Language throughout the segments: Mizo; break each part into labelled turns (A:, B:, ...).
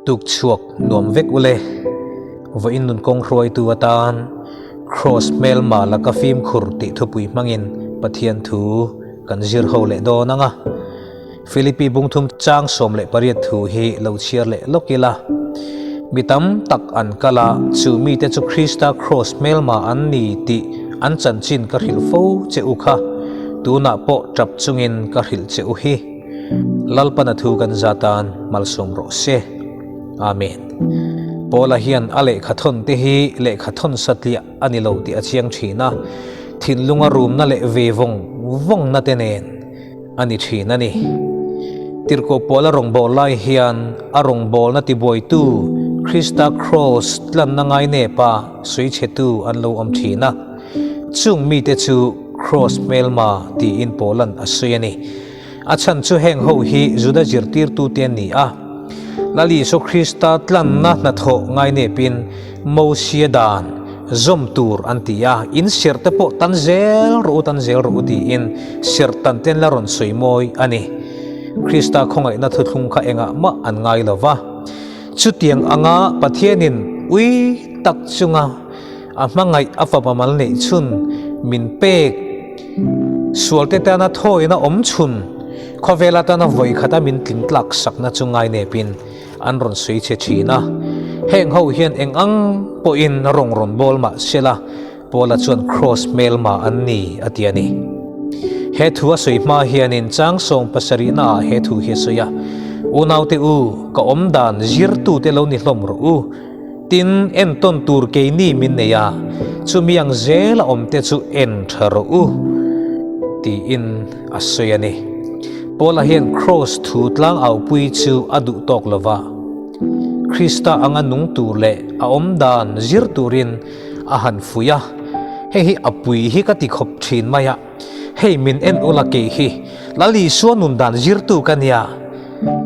A: Tuk chhuak nuam vek ule. Vawiin nun kawng hruaitu atan Kraws hmelma laka fimkhur tih thupui hmangin Pathian thu kan zir ho leh dawn ang a. Philippi bungthum chang 18 thu hi lo chhiar leh lawk ila. Mi tam tak an kal a, chu mite chu Krista Kraws hmelma an ni tih an chanchin ka hrilh fo che u kha, tunah pawh tap chungin ka hrilh che u hi. Lalpana thu kan zatan malsawm rawh se. Amen. Paula hian a lehkha thawn te hi lehkha thawn satliah a ni lo tih a chiang thin a, thinlunga rumna leh ve vawng vawngna te nen a ni thin a ni. Tirhkoh Paula rawngbâwl lai hian a rawngbâwlna tibuaitu Krista Kraws tlanna ngainepa sawichhetu an lo awm thin a, chung mite chu Kraws hmelma tiin Paula'n a sawi a ni. A chhan chu heng ho hi Juda zirtirtute an ni a. Lal Isua Krista tlanna hnathawh ngainepin Mosia dan zawm tur an ti a, in serh te pawh tan zel rawh u, tan zel rawh u tiin serh tan ten la rawn sawi mawi a ni. Krista khawngaihna thuthlung kha engah mah an ngai lo va. Chutiang anga Pathianin ui tak chunga a hmangaih a fapa mal neih chhun min pek Sualte tana thawina awm chhun, khawvel atana vawi khata min tling tlak sakna chu ngainepin an rawn sawi che thin a. Heng ho hian eng ang pawhin rawng rawn bawl mah se la, Paula chuan Kraws hmelma an ni a ti a ni. He thu a sawi hma hianin chang sawng pasarihnaah he thu hi a sawi a, Unaute u, ka awm dan zirtute lo ni hlawm rawh u. Tin, entawn tur keini min nei a, chumi ang zela awmte chu en tha rawh u, tiin a sawi a ni. Paula hian Kraws thu tlang aupui chu a duh tawk lo va, Krista anga nung tur leh a awm dan zir turin a han fuih a, Hei hi a pui hi ka ti khawp thin mai a, hei min en ula kei hi Lal Isua nun dan zirtu ka nia.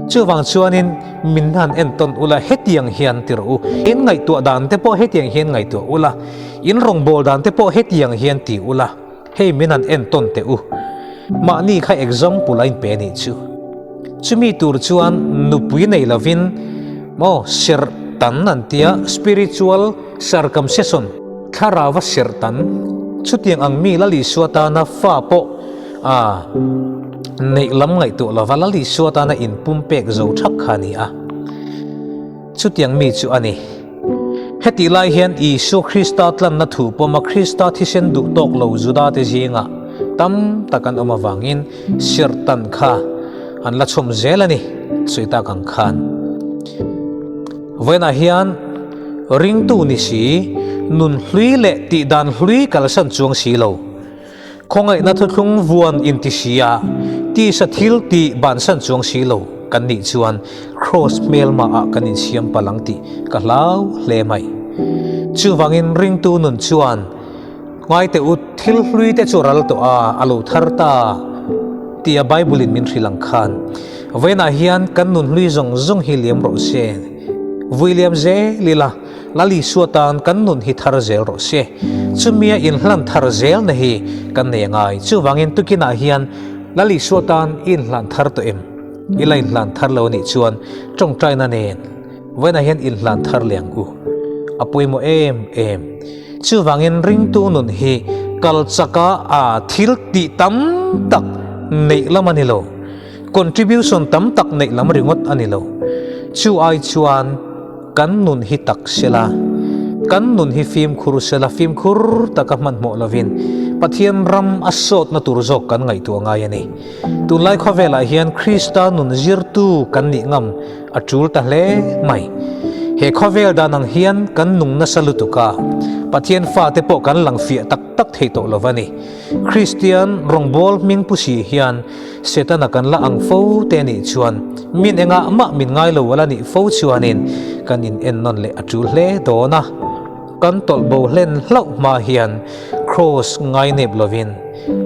A: Chuvang chuanin min han entawn ula hetiang hian ti rawh u, in ngaihtuah dan te pawh hetiang hian ngaihtuah ula, in rawngbâwl dan te pawh hetiang hian ti ula, hei min han entawn teh u. Mahni kha example a inpe anih chu. Chumi tur chuan nupui nei lovin maw serh tan an tia, spiritual circumcision, thlarauva serh tan, chutiang ang mi Lal Isua tana fa pawh a neih lam ngaihtuah lova Lal Isua tana inpumpek zo thak kha a ni a. Chutiang mi chu a ni. Hetih lai hian Isua Krista tlanna thu pawma Krista thisen duh tawk lo Judate zingah tam tak an awm avangin serhtan kha an la chhawm zel a ni, sawi tak ang khan. Vawiinah hian ringtu ni si, nun hlui leh tihdan hlui kalsan chuang si lo. Khawngaihna thuthlung vuan inti si a, tisa thil tih bansan chuang si lo kan nih chuan Kraws hmelma ah kan insiam palh ang tih ka hlau hle mai. Chuvangin ringtu nun chuan ngaite u thil hlui te chu ral tawh a, a lo thar ta tia Bible in min hrilh ang khan vawiinah hian kan nun hlui zawng zawng hi liam rawh se, vui liam zel ila. Lal Isua tan kan nun hi thar zel rawh se. Chumia inhlan thar zelna hi kan nei angai. Chuvangin tukinah hian Lal Isua tan i inhlan thar tawh em? I la inhlan thar lo anih chuan tawngtaina nen vawiinah hian inhlan thar leh ang u. A pawimawh em em. Chuvangin ringtu nun hi kal chaka a thil tih tam tak neih lam a ni lo. Contribution tam tak neih lam ringawt a ni lo. Chu ai chuan. Kan nun hi tak sela, kan nun hi fimkhur sela, fimkhur taka hmanhmawh lovin Pathian ram a sawtna tur zawk kan ngaihtuah ngai a ni. Tunlai khawvelah hian Krista nun zirtu kan nih ngam a tul ta hle mai. He khawvel dan ang hian kan nung nasa lutuk a, Pathian fate pawh kan lang fiah tak tak thei tawh lo va ni. Kristian rawngbâwl hming pu si hian Setana kan la ang fo te anih chuan min engah mah min ngai lo ala nih fo chuanin kan in en nawn leh a tul hle dawn a. Kan tawlh bo hlen hlauh hma hian Kraws ngai nep lovin,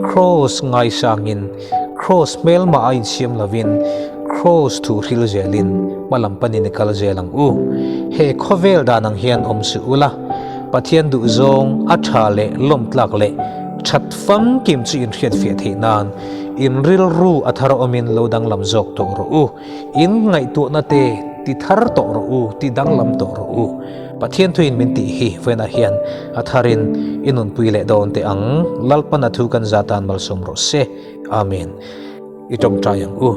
A: Kraws ngai sangin, Kraws hmelmah a insiam lovin, Kraws thu hril zelin hma lam panin i kal zel ang u. He khawvel dan ang hian awm suh ula, Pathian duhzawng a tha leh lawmtlak leh that famkim chu inhriatfiah theih nan in rilru a thar awmin lo danglam zawk tawh rawh u. In ngaihtuahna te. ti thar tawh rawh u, ti danglam tawh rawh u. Pathian thuin min tih hi vawiinah hian a tharin i nunpui leh dawn teh ang. Lalpan a thu kan za tan malsawm rawh se. Amen. I tawngtai ang u.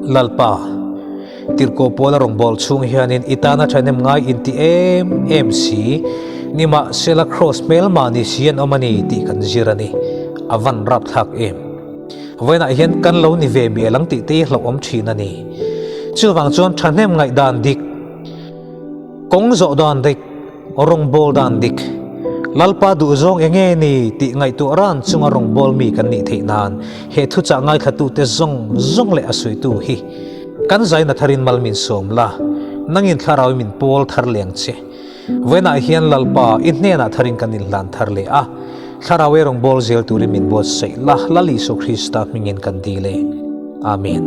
A: Lalpa, tirhkoh pawl a rawngbâwl chhung hianin i tana ṭhahnem ngai inti em em si, nimahsela Kraws hmelma ni si an awm a ni tih kan zir a ni. A van rapthlak em! Vawiinah hian kan lo ni ve mial ang tih te hi hlauhawm ṭhin a ni. Chuvang chuan ṭhahnem ngaihdan dik, kawng zawh dan dik, Rawngbâwl dan dik, Lalpa duhzawng eng nge ni tih ngaihtuah ran chunga rawngbâwl mi kan nih theih nan he thuchah ngaithlatute zawng zawng leh a sawitu hi kan zaina tharin mal min sawm la, nangin thlarau min pawl thar leng che. Vawiinah hian Lalpa i hnenah tharin kan inhlan thar leh a, thlarau ei rawngbâwl zel turin min buatsaih la, Lal Isua Krista hmingin kan dil e. Amen.